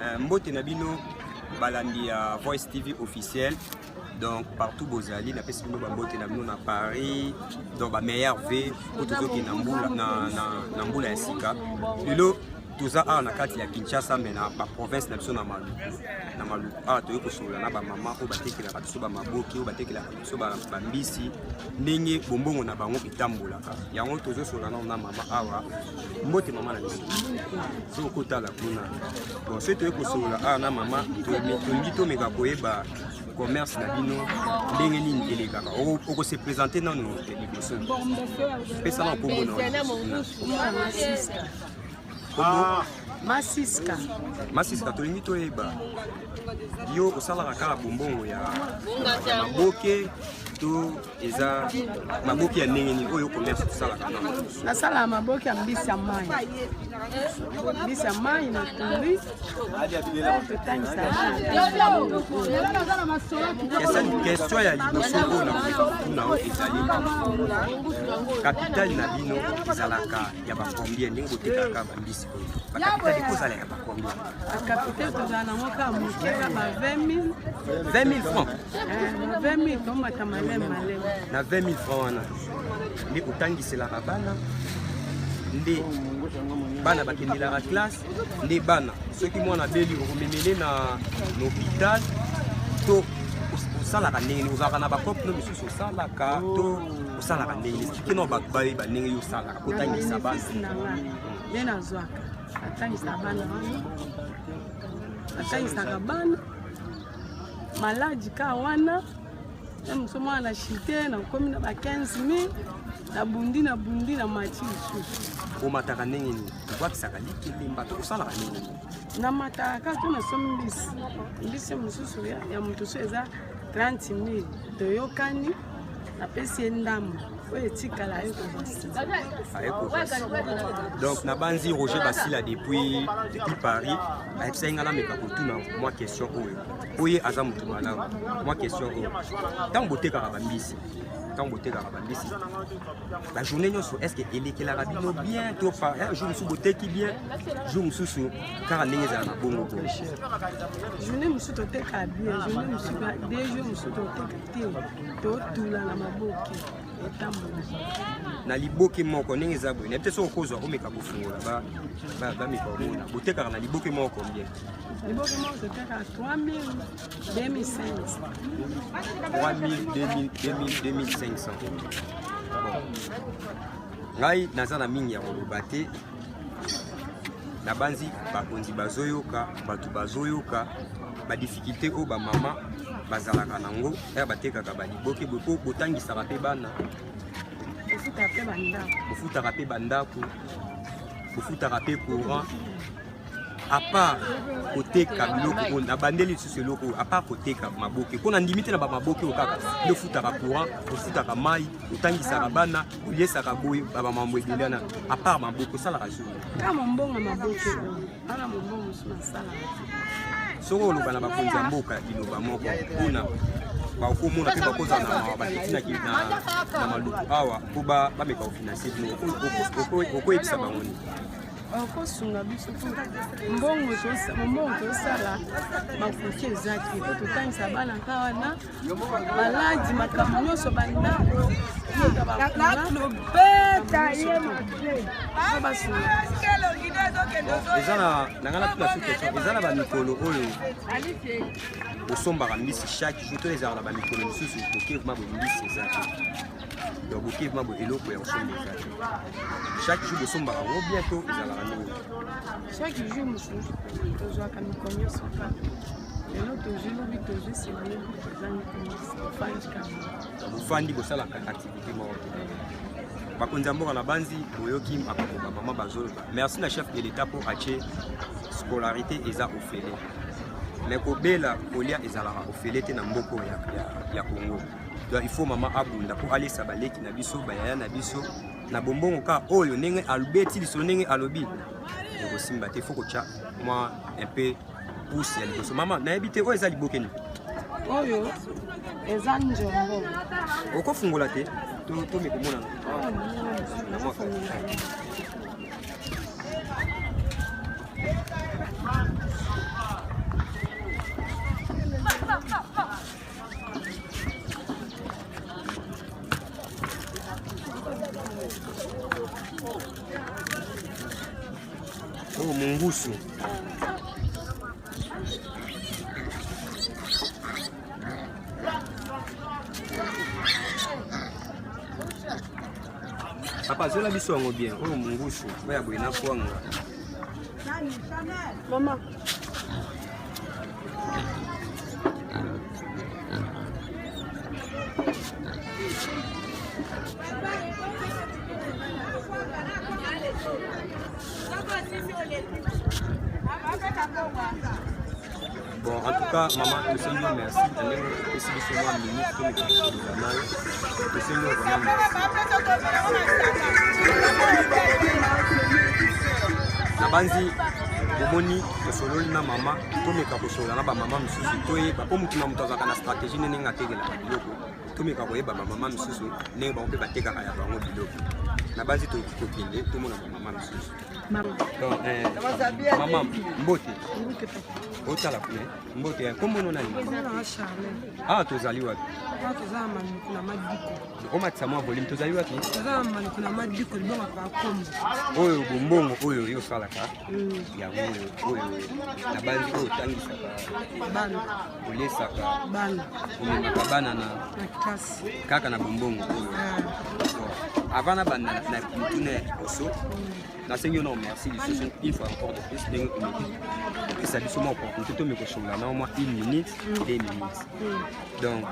Euh, mbote na bino balandi ya Voice TV officiel donc partout bozali napesi bino bambote na bino na Paris donc ba meilleur v po tozokende na mbula na, na, na mbula ya sika lelo toza awa na kati ya Kinshasa me na baprovince na biso na Maluku na Maluku awa toyei kosolola na bamama oyo batekelaka biso bamaboke oyo batekelaka biso bambisi ndenge bombongo na bango etambolaka yango tozosolola nano na mama awa mbote mama na biso soki okotala kuna bon soki toyei kosolola awa na mama tolingi tomeka koyeba commerce na bino ndenge nini elekaka okose présente nano liboso pesa na nkombo na Ah. Masiska. Masiska tolingi toyeba yo osalaka kaka bombongo ya maboke to eza maboke ya ndenge nini oyo commerce osalaka nano? Nasalaka maboke ya mbisi ya mai, mbisi ya mai na tumbi totangisa. Question ya liboso oyo nakomeka kotuna oyo ezali capital na bino ezalaka ya ba combien ndenge botekaka bambisi oyo bacapital ekozala ya ba combien? Bacapital tozala nango kaka moke ka ba 20 000 20 000 francs 20 000 tomata maleme maleme na 20 000 francs wana nde otangiselaka bana nde bana bakendelaka classe nde bana soki mwana abeli okomemele na hôpital to osalaka ndenge nini ozalaka na bacope no misusu osalaka to osalaka ndenge nini explike no bato bayeba ndenge yo osalaka kotangisa bana nde nazwaka natangisa bana wana natangisaka bana maladi ka wana na mosu mwana na chite nakomi na ba 15 000 nabundi nabundi na mati lisusu omataka ndenge nini obwakisaka likelemba to osalaka ndenge nini namataka kaka to nasombi mbisi mbisi mosusu ya moto so eza 30 000 toyokani napesi ye ndambo oyo etikala aye kozwa donc nabanzi Roger Basila depuis, depuis Paris ayebisaki ngai nameka kotuna mwa question oyo po ye aza motu malamu mwa question oyo ntango botekaka bambisi ntango botekaka bambisi bajournée nyonso est ce que elekelaka bino bien to pa jour mosusu boteki bien jour mosusu kaka ndenge ezala na bongo boye journée mosusu totekaka bien journée mosusu deux jours mosusu toteka te totula na maboke etambola na liboke moko ndenge eza boye nayebi te soki okozwa omeka kofungola bameka komona botekaka na liboke moko combien liboke moko totekaka 3000 2500 3000 2000 2500 bon ngai naza na mingi ya koloba te nabanzi bakonzi bazoyoka bato bazoyoka badifficulté oyo bamama bazalaka nango ere batekaka baliboke boye mpo botangisaka mpe bana bofutaka mpe bandako bofutaka mpe courant à part koteka biloko oyo nabandeli lisusu eloko oyo à part koteka maboke mpo nandimi te na bamaboke oyo kaka nde ofutaka courant ofutaka mai otangisaka bana oliesaka boye bamambo ebele wana à part maboke osalaka jour kaka mombongo maboke wana mombongo mosusu nasalaka soki oloba na bakonzi ya mboka liloba moko mpona bakomona mpe bakozala na mawa bakiti na maluku awa mpo bameka kofinanse bino okoyebisa bango nini okosunga biso po mbongo mbongo tosala makoki eza te po totangisa bana ka wana maladi makambo nyonso bandako eza na nanga natuna su question eza na bamikolo oyo bosombaka mbisi chaque jour to ezalaka na bamikolo misusu bokevma boye mbisi eza te donc bokevma boye eloko ya kosomba eza te chaque jour bosombaka yango bien to ezalaka ndenge chaque jour mosusu tozwaka mikolo nyonso kaka lelo tozwi lobi tozwi nsima lobi tozangi tofandi kaka bofandi bosalaka activité moko te bakonzi ya mboka na banzi boyoki makambo bamama bazoloba merci na chef de l'état mpo atie scolarité eza ofele mais kobela kolia ezalaka ofele te na mboka ya, ya, ya congo donc il faut mama abunda mpo alesa baleki na biso bayaya na biso na bombongo kaka oyo ndenge alobeti lisolo ndenge alobi ekosimba te faut kotya mwa un peu pouce ya liboso mama nayebi te oyo eza liboke nini oyo eza nzongo okofungola te tomeka komonana na mwa Papa zola biso yango bien oyo mungusu oyo ya boye na kwanga. Mama. Bon, en tout cas, maman, tosengi yo merci na ndenge opesi biso mwa minute tomeka kosolola na yo. Tosengi yo vraiment merci. Nabanzi bomoni tosololi na mama, tomeka kosolola na bamama mosusu toyeba, mpo motu na moto azalaka na stratégie nde ndenge atekelaka biloko. Tomeka koyeba bamama mosusu ndenge bango mpe batekaka ya bango biloko. Nabanzi tokoki kokende tomona bamama mosusu. Donc, mama mbote otala kuna mbote ya kombo no nani? Ah, tozali wapi? Toza na Maluku na Madiko. Omatisa mwa volume. Tozali wapi? Toza na Maluku na Madiko, libonga pa kombo. Oyo bombongo oyo yo osalaka yango oyo na banzi oyo otangisaka bana, olesaka bana, omemaka bana na classe kaka na bombongo oyo. Bon, avant nabanda na mituna ya liboso, nasengi yo na merci lisusu une fois encore de plus ndenge omeki kopesa biso mwa opportunité tomeka kosolola na mwa une minute, 2 minutes. Donc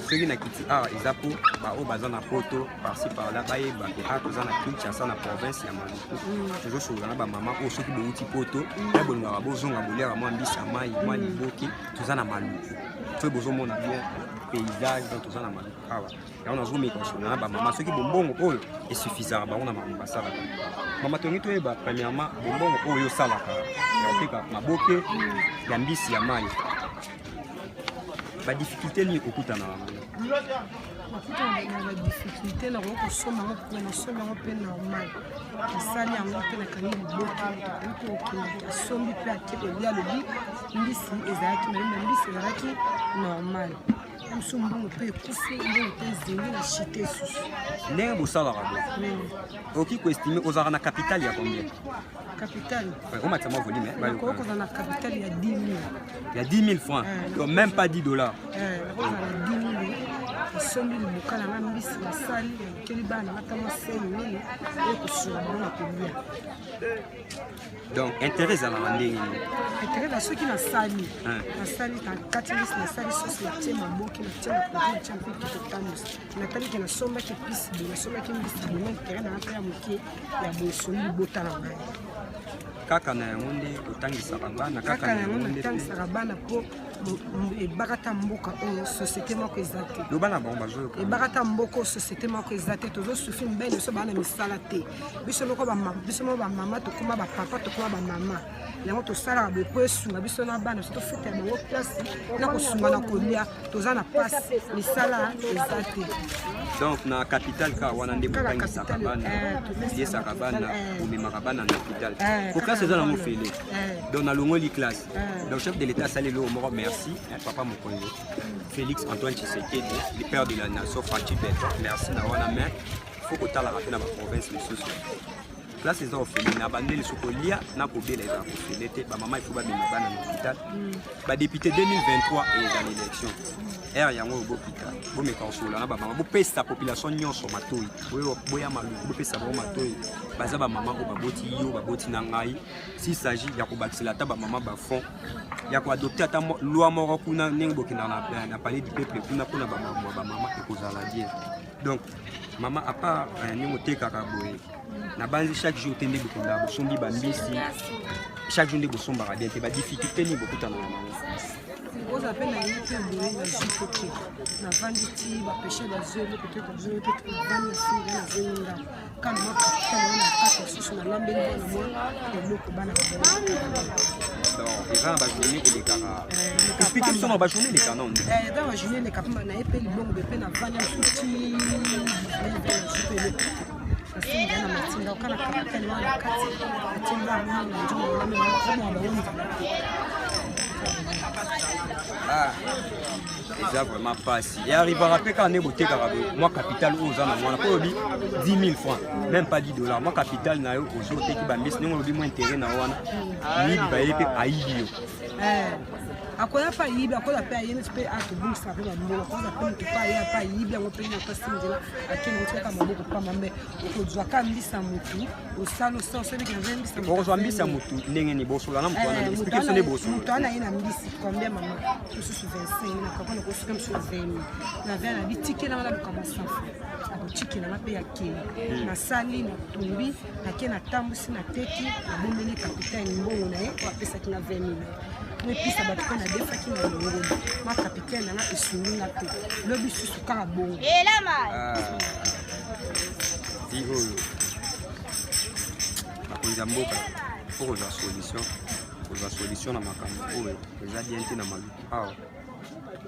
soki nakiti awa eza mpo baoyo baza na poto par-ci par-là bayeba ke awa toza na Kinshasa, na province ya Maluku. Tozosolola na bamama oyo soki bouti poto ya bolingaka bozonga boliaka mwa mbisi ya mai, mwa liboke. Toza na Maluku, soki bozomona bien paysage, donc toza na Maluku awa. Yango nazomeka kosolola na bamama soki bombongo oyo esuffisaka bango na makambo basalaka. Mama, tongi toyeba premièrement bombongo oyo osalaka ya koteka maboke ya mbisi ya mai, badifficulté nini okutanaka nango? Nakuta na badifficulté, nakoki kosomba yango mpe nasombi yango mpe normal, nasali yango mpe nakangi liboke, moto akoki kokende, asombi mpe ake kolia, alobi mbisi ezalaki na mbisi ezalaki normal. Mosu mbongo mpe ekufi, mbongo mpe ezengi na shite esusu. Ndenge bosalaka bo, okoki koestimer ozalaka na capital ya combien? Capital? Omatisa mwa volume. Nakoki kozala na capital ya 10 000. Ya 10 000 francs, donc même pas 10 dollars. Nakozala na 10 000, nasombi liboka na nga mbisi, nasali, nalukeli bana nanga ta mwa 5 000 oyo kosunga bango na kolia. Donc intérêt ezalaka ndenge nini? Intérêt na soki nasali, nasali kati mbisi, nasali sosi, natie maboki, natie na produit, natie mpe kitotambusa, natali ke nasombaki pisi boye, nasombaki mbisi boye, intérêt nanga mpe ya moke ya boye esongi libota na ngai. Kaka na yango nde otangisaka bana? Kaka na yango natangisaka bana, mpo ebaka ta mboka oyo société moko eza te. Loba na bango, bazoyoka. Ebaka ta mboka oyo société moko eza te, tozosouffrir. Mibali biso baa na misala te. Biso moko bamama, tokóma bapapa, tokóma bamama. Yango tosalaka boye po esunga biso na bana biso, tofuta bango place na kosunga na kolia. Toza na pasi, misala eza te. Donc na capital kaka wana nde botangisaka bana, liesaka bana, bomemaka bana na hôpital, po classe eza nango fele. Donc nalongoli classe. Donc chef de l'État asali eloko moko, merci papa mokonzi Félix Antoine Tshisekedi, le père de la nation, Fatshi Béton, merci na wana. Mais faut kotalaka mpe na baprovince mosusu, classe eza ofele na bandeli. So kolia na kobela eza kofele te. Bamama, ifo babima bana na hôpital. Badéputé, 2023 eza na élection ere yango oyo, bokita bomeka kosolola na bamama, bopesa population nyonso matoi. Boya Maluku, bopesa bango matoi. Baza bamama oyo baboti yo, baboti na ngai. S'il s'agit ya kobakisela ata bamama bafond, ya koadopter ata loi moko kuna ndenge bokendaka na Palais du Peuple kuna mpona bamama, ekozala bien. Donc mama, à part ndenge otekaka boye, nabanzi chaque jour te nde bokendaka bosombi bambisi, chaque jour nde bosombaka bien te. Badifficulté nini bokutanaka nango? Oza mpe na ye mpe boye, nazwi mpe te, navandi ti bapeshe bazwi eloko te, tozwi mpe te. Navandi, nasinga, nazwi ndako kaka mwa capital wana na kati ya susu, nalambeli bana mwa eloko, bana. Donc eza na bajournée elekaka, explique biso na bajournée eleka nano. Eza bajournée eleka mpe naye mpe libongo mpe navandi mosusu ti nazwi mpe eloko te, nasinga na matinda oka na capital wana na kati, natinda mwana na nzongo, nalambeli bango, bango nzala te. Ah. Eza vraiment pasi. E arrivera mpe kaka nde botekaka boye, mwa capital oyo oza na mwana mpo olobi 10 000 francs, même pas 10 dollars, mwa capital na yo ozwi, oteki bambisi, ndenge olobi mwa intérêt na yo wana, miyibi baye mpe ayibi yo. Akoya mpe ayibi, akoza mpe aye neti mpe atobungisa mpe bambongo, akoza mpe moto mpe aye mpe ayibi yango mpe na pasi nzela akende otikaka maboko pamba. Mbe okozwaka mbisa motu, osala osala osaliki na mbisa. Okozwa mbisa motu ndenge nini? Bosola na motu wana, explique biso nde bosola. Moto wana ye na mbisi combien, mama? Mosusu 25 na kaka nakosuka, mosusu 20 na 20 na bitikelanga na luka mwa 100 francs, akotikelanga mpe akei. Nasali, natumbi, nake, natambusi, nateki, nabombeli capitaine mbongo na ye oyo apesaki nga 20 mille. Po episa bato mpe nadefaki na longomba ma capitaine nanga esungi nga mpe lobi susu kaka bongo. Ti oyo bakonzi ya mboka po kozwa solution na makambo oyo eza bien te na Maluku awa.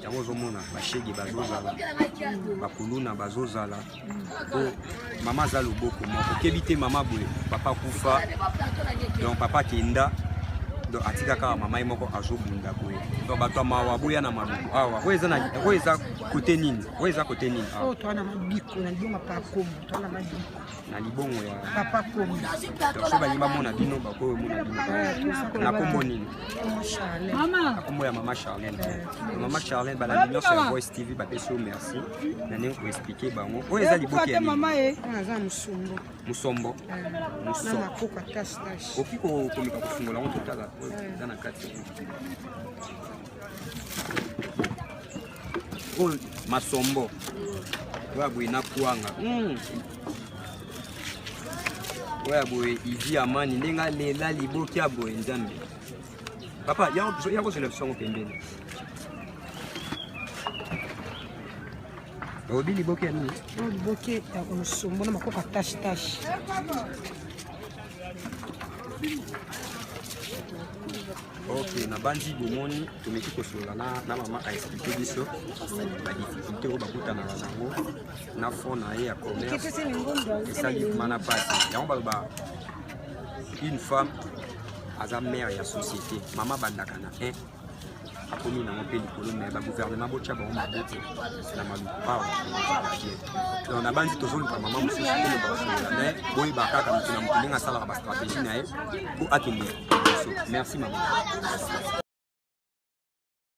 Yango ozomona bashege bazozala, bakuluna bazozala, po mama aza loboko moko. Okebi te mama boye, papa kufa, donc papa akenda, donc atika kaka mama ye moko azobunda boye. Donc bato ya mawa, boya na Maluku awa. Oyo eza na, oyo eza kote nini? Oyo eza kote nini awa? Oyo toa na Mabiko, na libongo pa Kombo, toa na Mabiko. Na libongo ya Papa Kombo. Donc so balingi bamona bino, bakoyo omona bino na kombo nini? Kombo Charlene. Na kombo ya mama Charlene. Mama Charlene, balandi nyonso ya Voice TV bapesi yo merci na ndenge koexpliquer bango. Oyo eza liboki ya nini? Oyo naza mosombo. Musombo. Na Musombo. Makoko tache tache. Okoki komeka kofungola yango, totala oyo eza na kati. Oyo masombo oyo ya boye na kwanga. Oyo ya boye ivi amani ndenge alela liboki ya boye. Nzambe, papa ya kozela biso yango pembeni. Olobi liboki ya nini? Oyo liboke ya mosombo na makoko tache tache. Ok, nabandi bomoni, tomeki kosolola na mama, aexpliquer biso badifficulté oyo bakutanaka nango na fond na ye ya commerce. Esali mana pasi. Yango baloba une femme aza mère ya société. Mama bandaka na 1, akomi nango mpe likolo. Me bagouvernement botya bango maboko na Maluku awa, ezalaka bien. Donc nabandi tozoluka mama mosusu toloba kosolola, mais boyeba kaka moto na moto ndenge asalaka bastratégie na ye mpo akende liboso. Merci mama.